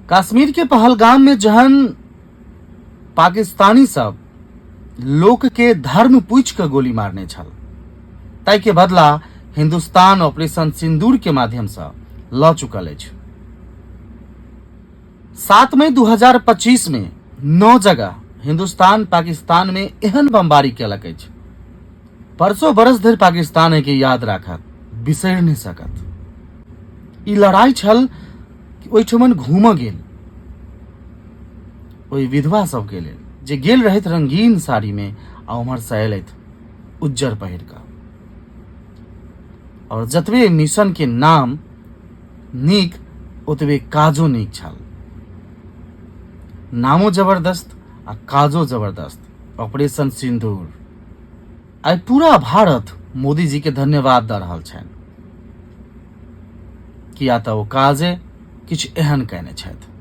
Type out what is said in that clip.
कश्मीर के पहलगाम में जहन पाकिस्तानी सब लोक के धर्म पूछ के गोली मारने छल, ताहि के बदला हिंदुस्तान ऑपरेशन सिंदूर के माध्यम से ल चुकल अछि। 7 मई 2025 में 9 जगह हिंदुस्तान पाकिस्तान में एहन बमबारी केलक अछि, परसों बरस धरि पाकिस्तान के याद राखत, बिसरि नहि सकत। ई लड़ाई छल कि ओहिठमन घूमऽ गेल ओहि विधवा सबके लेल जे गेल रहथि रंगीन साड़ी में आ उम्हर से अयलथि उज्जर पहिर कऽ। और जतबे मिशन के नाम नीक ओतबे काजो नीक छल, नामो जबरदस्त आ काजो जबरदस्त। ऑपरेशन सिंदूर। आइ पूरा भारत मोदी जी के धन्यवाद दऽ रहल छनि, किया तऽ ओ काजे किछु एहन कयने छथि।